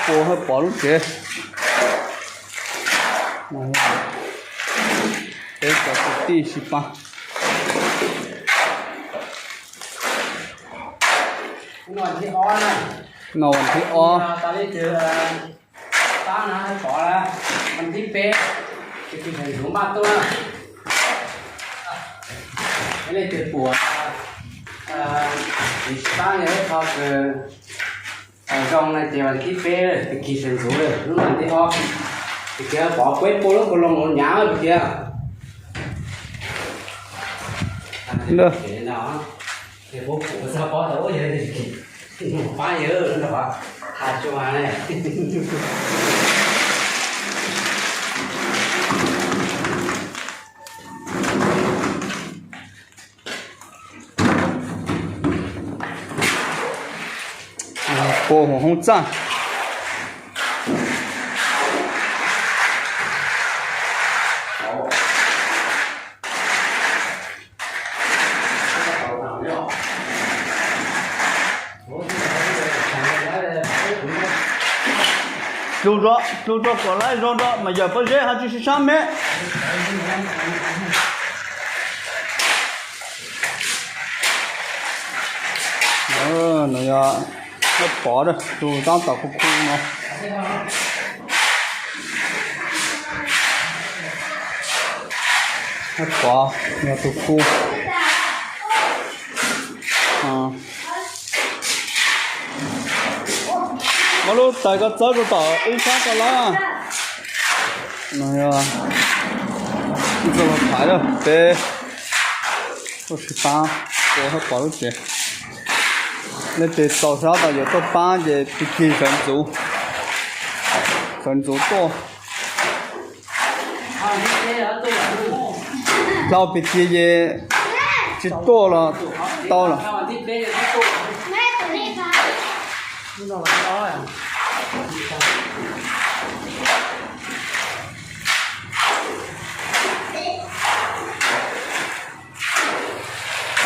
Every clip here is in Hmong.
Pua hab pov lub tsev. Peb cov kwv tij sib pab. No vas thib ob. Vas thib peb, leej twg pum, leej twg pum, tsis pab no ib qho kws zoo no ces vas thib peb, tus kis sawv ntxuv lawm, lub vas thib ob, tus kis pov puab pua lub kaus loos hnyav tus kis. Pab yawg, has tsuas ne. Pua hauv hoob txaj. Dlug, dlug rua kom laib zoo rua mas yawm pob zeb ho tsi sib sab me. No yog hab pov, tus tab tom khu khu no. Hab pov yog tus khu. Muab lub tais ko txawb rau tom ib sab ko lawm. No yog ib txoj laj thaiv lawm, peb tuaj sib pab pua hab pov lub tsev. Leej twg txaus sab tas yuav tuaj pab ces pig kig sawv ntxuv, sawv ntxuv tuaj. Dlau pig kig ces tsis tuaj los tau lawm.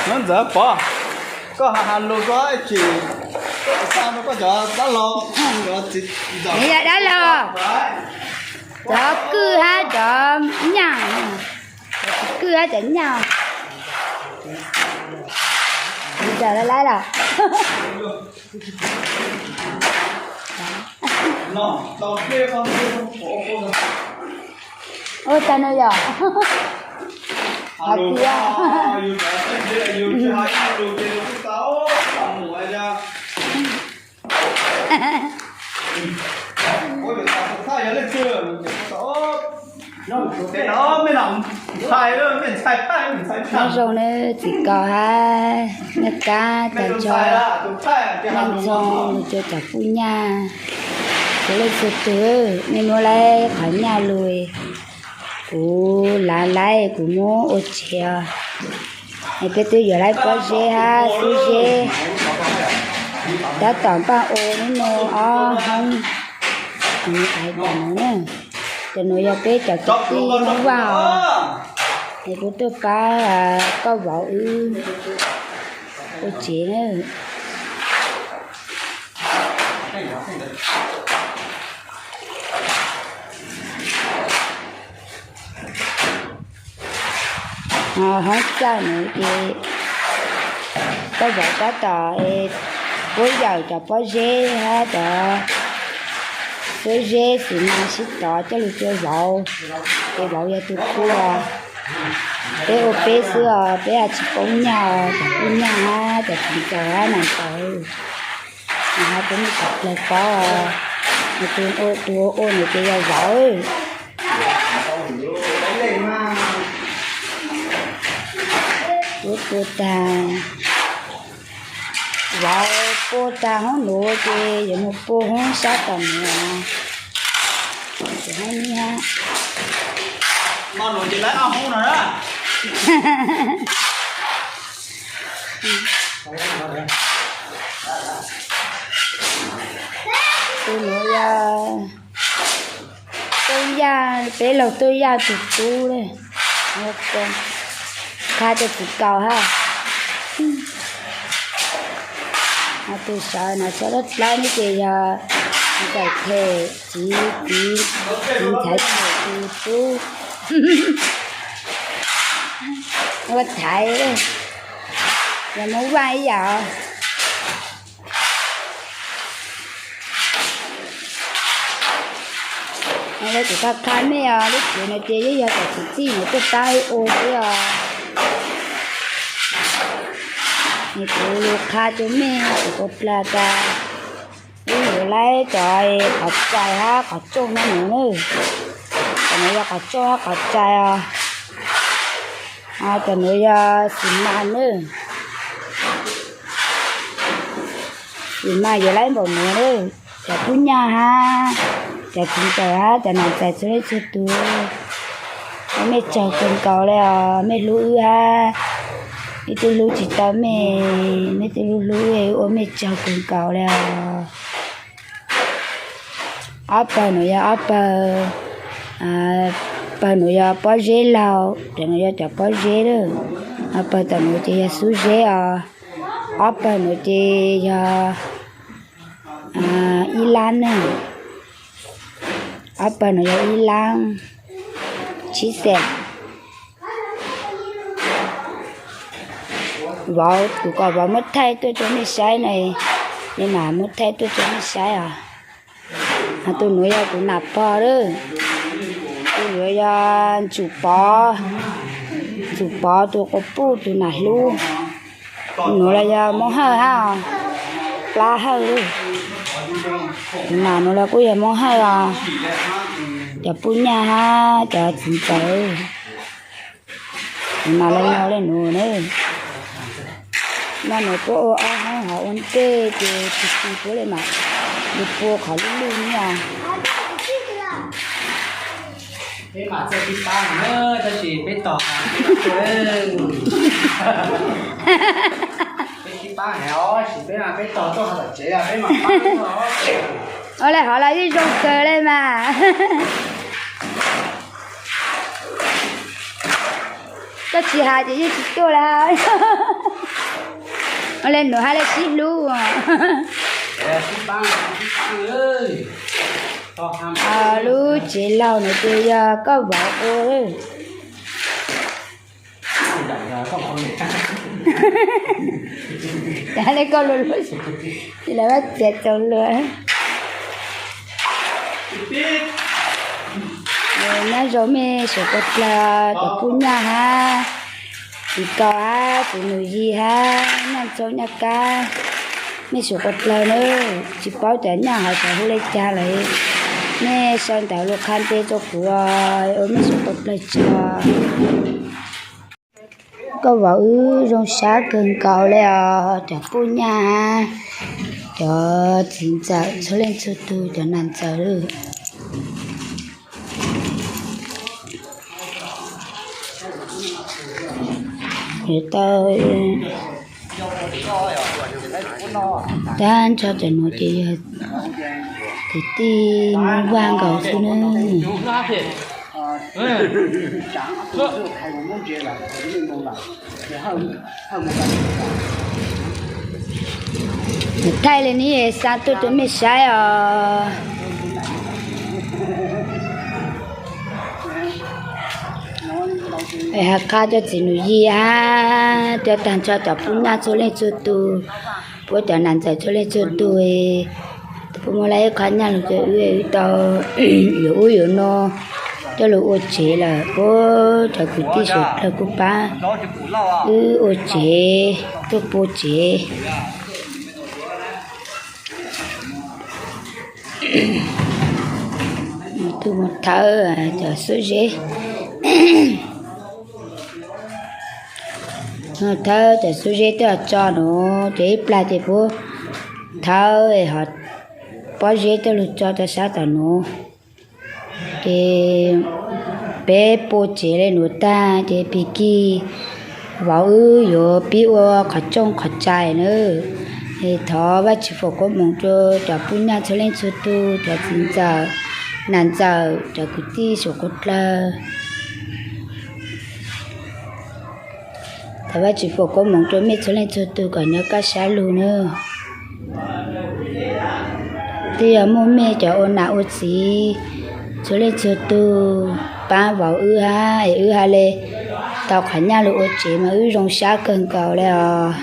Nuav Ntxawm Pov, koj has has lug rua ib tsi, koj cov dab laug, yog dab laug, cov kwj hab cov nyaj, cov kwj hab cov nyaj, ntawm lawv laiv los. Ua cas no yog hais tias nyob zoo nawb txiv Kaus hab nyab Kab, tag nrho nyab Ntxoo lug rua cov puj nyaj txhua leej txhua tug, mej muab lawv qhov nyaj lug, kuv lav laiv kuv muab ua tsev os. Es peb twb yuav laiv pob zeb hab xub zeb, tab tom npaj ua nub nua ob hoob. Cov nuav yog peb cov kwv tij Hmoob Vaj os, es kuv tuaj pab koj vauv wb ua tsev na. Hoob txaj nuav ces koj vauv tab tom puab yawm cov pob zeb hab cov xub zeb xwb mas sib tov coj lug rua vauv, es vauv yog tus khu os. Peb ua peb xwb os, peb hab tsis poob nyaj os, cov puj nyaj hab cov txiv ntxawm hab nam ntxawm. Nws hab peb muaj cov dlawg paub os, nws tus ua tus ua ua nws ces yog vauv. Puab tua tag, vauv pua tag hoob nuav ces yuav mus pua hoob sab tom nuav. Tus nuav yog Tooj Yaj, peb laug Tooj Yaj tus tub le. Qha rau txiv kaus hab. Tus sawv no tso dlawb dlawb no ces yog ntxawm Them, txiv, txiv, txiv ntxhais Them tus tub. Ua thaiv, yog Moob Vaaj ib yam. Lawv kuv qha qha mej os, lub tsev no ces yeej yog cov kwv tij no tuaj pab ua xwb os. Nws kuv lug qha rua mej tsis tau dlag tas. Wb yuav laib cov qhov txais hab qhov tsooj no nws na. Cov no yog qhov tsooj hab qhov txais os. Cov nuav yog xim mas na. Xim mas yuav laib npaum nuav na. Cov puj nyaj hab cov txiv ntxawm hab cov nam ntxawm txhua leej txhua tug, ua mej tsaug kawg nkaus le os, mej hlub wb hab. Wb twb hlub tsis tau mej, mej twb hlub hlub wb, ua mej tsaug kawg nkaus le os. Ob pawg nuav yog ob pawg, pawg nuav yog pob zeb laug, cov nuav yog cov pob zeb lawm. Ob pawg tom nuav ces yog xub zeb os. Ob pawg nuav ces yog ib lab na. Ob pawg nuav yog ib lab tsib xees. Vauv, kuv kom vauv muab thaij tuaj rua mej saib na, mej mam muab thaij tuaj rua mej saib os. Tus nuav yog kuv nam pog lawm. Tus nuav yog Ntsum Pov, Ntsum Pov tus quas puj tus nam hlub. Tus nuav los yog Moob Hawj hab, Plab Hawj. Tus nam nuav los kuj yog Moob Hawj os. Cov puj nyaj hab cov txiv ntxawm. Tus nam los yog le nuav na. Naj nuav puab ua ob hoob hov ua ntej ces tsis tsis puab le mam li pua qhov luj luj ni os. Peb mam txawj pib pab na, tab sis peb tog, peb pib pab heev os, tab sis peb, peb tog tuaj hov tom tsev, peb mam pab. Ua le hov los yeej zoo kawg le mas. Koj tsis has ces yeej tsis tuaj lawm. Ua le nuav hab le sib hlub. Lub tsev laug nuav ces yog koj vauv ua. Cas le koj lug lug, lawv txiav txaus lug. Nyob zoo mej suav dlawg, cov puj nyaj hab, txiv kaus hab, txiv nus yig hab, nyaj txoov nyaj kab, mej suav dlawg na. Tsis paub cov nyaj hov xyov hu le caag lawm, mej sau ntawv lug qha ntej rua kuv, ua mej suav dlawg tsaug. Koj vauv wb zoo sab kawg nkaus le os, cov puj nyaj, cov txiv ntxawm txhua leej txhua tug, cov nam ntxawm lawm. Yuav tau tag nrho cov nuav ces yog kwv tij Moob Vaj nkaus xwb na. Thaij le neb xa tuaj rua mej saib os. Has qha rua txiv nus yig hab rua tag nrho cov puj nyaj txhua leej txhua tug, puab cov nam ntxawm txhua leej txhua tug, puab muab lawv ib qho nyaj lug rua wb, wb tau yuav ub yuav no coj lug ua tsev lawm. Puab cov kwv tij suav dlawg kuj pab wb ua tsev, tuaj pua tsev. Tug mus thawb cov xuab zeb, thawb cov xuab zeb twb tso nuav ces ib plag ces puab Thawb es ho pob zeb coj lug tso rau sab tom nuav. Ces peb pua tsev le nuav tag ces pig kig vauv wb yuav pib ua qhov tsooj qhov tsai na. Es thov Vajtswv foom koob moov rua cov puj nyaj txhua leej txhua tug, cov txiv ntxawm, nam ntxawm, cov kwv tij suav qhuav dlawg. Thov Vajtswv foom koob moov rua mej txhua leej txhua tug kom nyob kaj sab lug nawb. Twb yog muaj mej cov ua nam ua txiv txhua leej txhua tug paab vauv wb hab es wb ha le tau qhov nyaj lug ua tsev mas wb zoo sab kawg nkaus le os.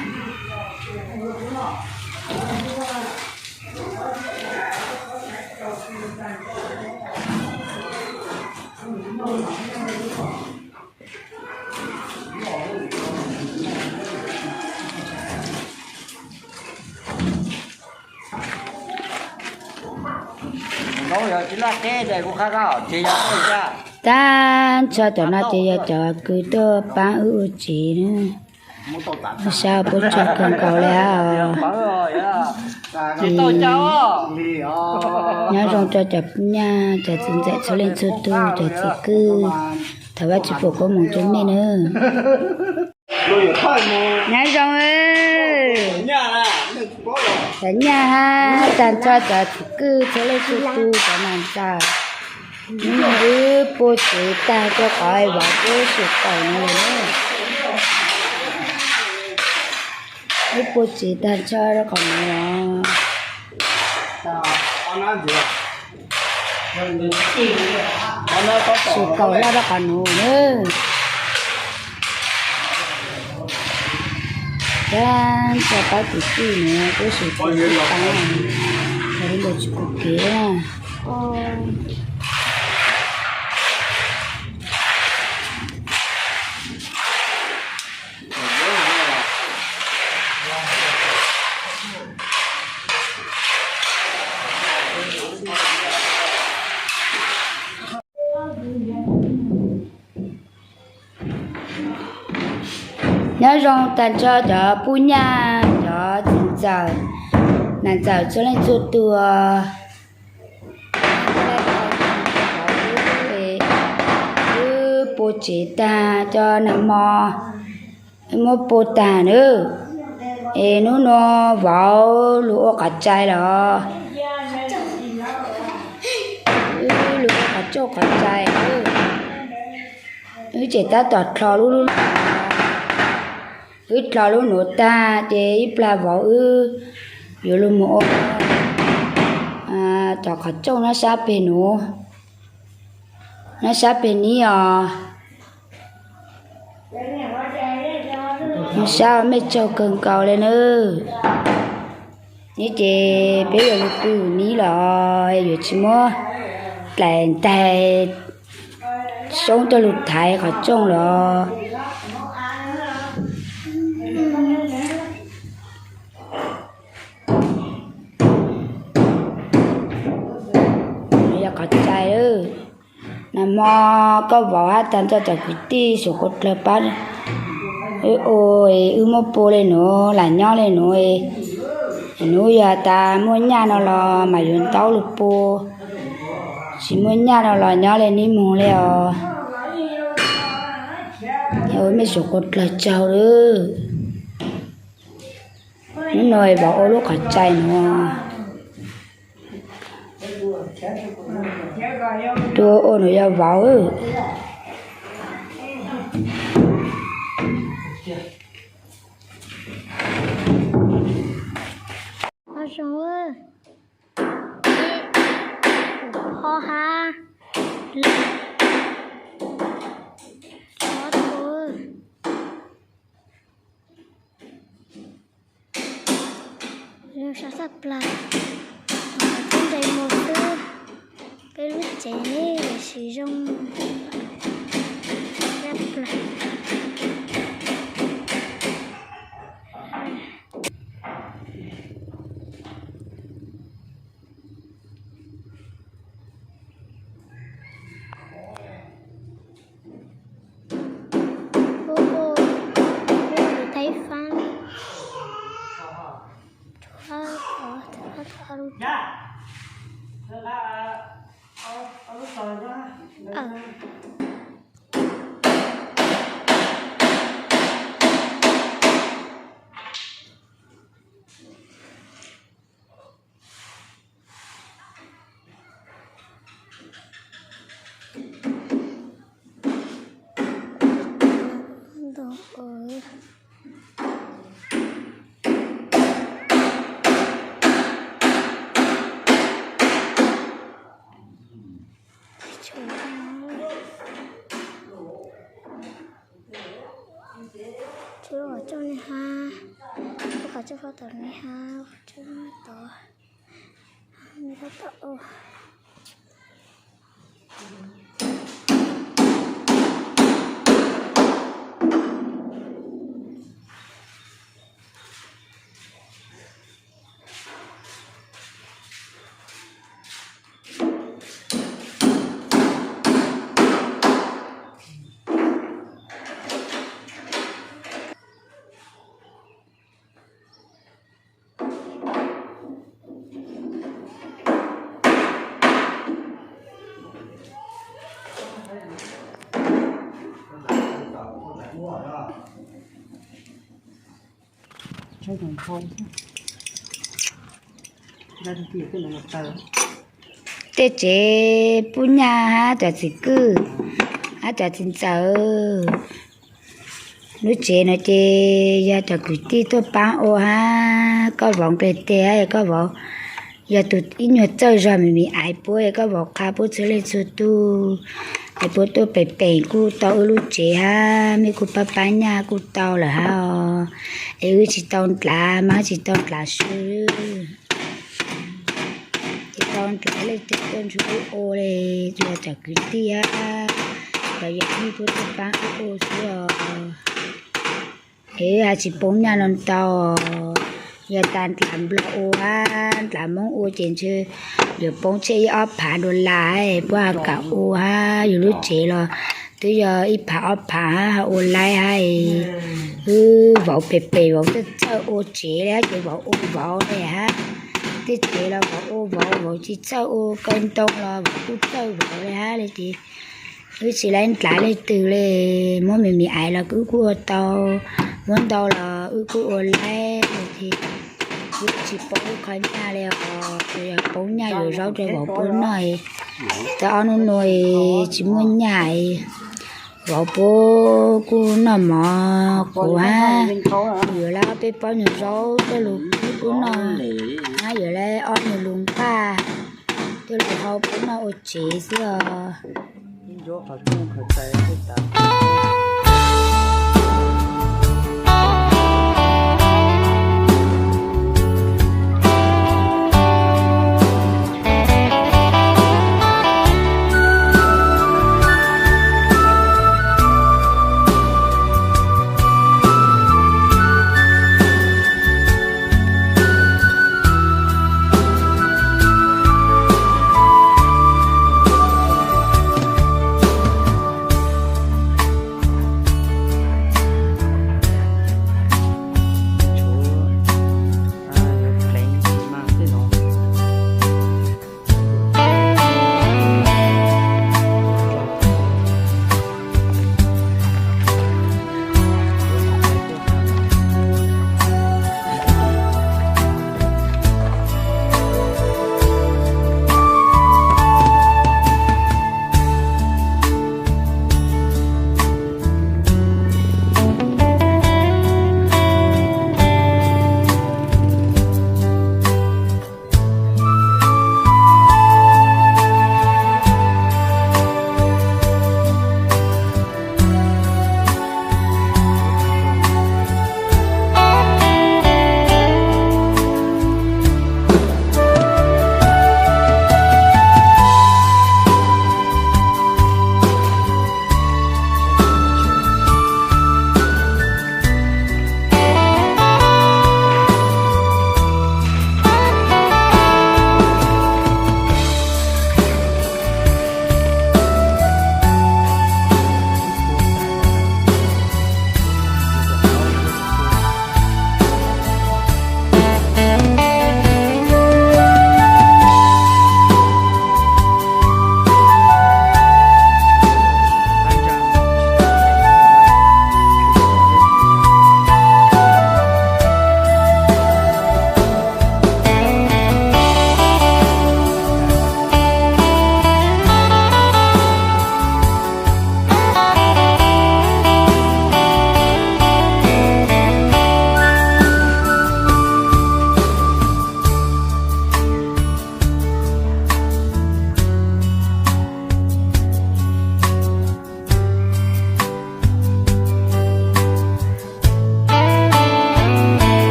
Tag nrho cov no ces yog cov kws tuaj paab wb ua tsev na. Sab puab tsaug kawg nkaus le hab os. Ces nyob zoo rua cov puj nyaj cov txiv ntxawm txhua leej txhua tug, cov txiv kwj, thov Vajtswv foom koob moov rua mej nawb. Nyob zoo, cov nyaj hab tag nrho cov txiv kwj txhua leej txhua tug, cov nam ntxawm. Hnub no wb pua tsev tag rua qhov vauv wb xyum kaum no lawm. Wb pua tsev tag nrho rua qhov nuav os. Xyum kaum loj rua qhov nuav nawb. Tag nrho pab kwv tij nuav peb xyum kaum loj, tag li ntawd tsis pum kev na. Nyob zoo tag nrho cov puj nyaj, cov txiv ntxawm, nam ntxawm txhua leej txhua tug. Wb pua tsev tag, cov nag hmo muab pua tag nawb. Es hnub no vauv lug ua qhov tsai los, wb lug ua qhov tsooj qhov tsai. Wb tseem tab tom dlho lub, lub, wb dlho lub nuav tag ces ib plag vauv wb yuav lug moog ua cov qhov tsooj nab sab peg nuav, nab sab peg nib os. Nab sab mej tsaug kawg nkaus le nawb. Nib ces peb yuav lug pw nib los yuav tsis muab dlaim ntaig soob coj lug thaiv qhov tsooj los. Yog qhov tsai, nag hmo koj vauv hab tag nrho cov kwv tij xyum quav dlawg pab wb ua, wb muab pua le nuav lam nyob le nuav. Nub yog tas muaj nyaj no los mas yuav ntaub lug pua, tsis muaj nyaj no los nyob le nib moog le os. Ua mej xyum quav dlawg tsaug lawm. Nub no vauv ua lub qhov tsai nuav. Tus ua nuav yog vauv. Ho zoo, kuv phob hab lawm, phob tus. Zoo sab tshaj plaws, tub nres mus xwb, peb lub tsev ne, tiam sis zoo sab plaws. Ua, ua, ua, thaij faab, thaij faab. Tsuav qhov rooj li hab, qhov rooj fab tom li hab, qhov rooj tod, tod. Tej tsev pub nyaj hab cov txiv kwj hab cov txiv ntxawm. Lub tsev no ces yog cov kwv tij tuaj paab ua hab koj vauv nqeg teg hab koj vauv yog tus ib nyuag txawj zog me me aiv puab, koj vauv qha puab txhua leej txhua tug. Es puab tuaj pem pem kuj tau wb lub tsev hab mej kuj paab paab nyaj kuj tau lawm hab os. Es wb tsis tau ndlav mas tsis tau ndlav su. Tsis tau ndlav leej twg tuaj nrug wb ua le, tsuas yog cov kwv tij hab cov yawm yij puab tuaj paab wb ua xwb os. Es wb hab tsis poob nyaj no ntau. Yog tas ndlav nplog ua hab ndlav moob ua ces ntshe yuav poob tsheej ib ob phav dollar, puab hab kam ua hab yus lub tsev los twb yog ib phav ob phav hab ua laib hab. Wb vauv pem pem vauv txawj txawj ua tsev le hab ces vauv ua vauv le hab. Tej tsev los vauv ua vauv, vauv tsis txawj ua kaw ntoo los vauv kuj txawj vauv le hab le ces wb tsis laib ndlav leej twg le. Muab me me aiv los wb kuj ua tau, muab ntau los wb kuj ua laib le ces wb tsis poob wb qhov nyaj le os. Yog poob nyaj yuav zaub rau vauv puab noj. Tau ob nub nua tsis muaj nyaj, vauv puab kuj noj mov quav hab yuav laib ob peb pob nyuag zaub coj lug pub kuj noj hab yuav laib ob nyuag lug nqaj coj lug hau puab noj ua tsev xwb os.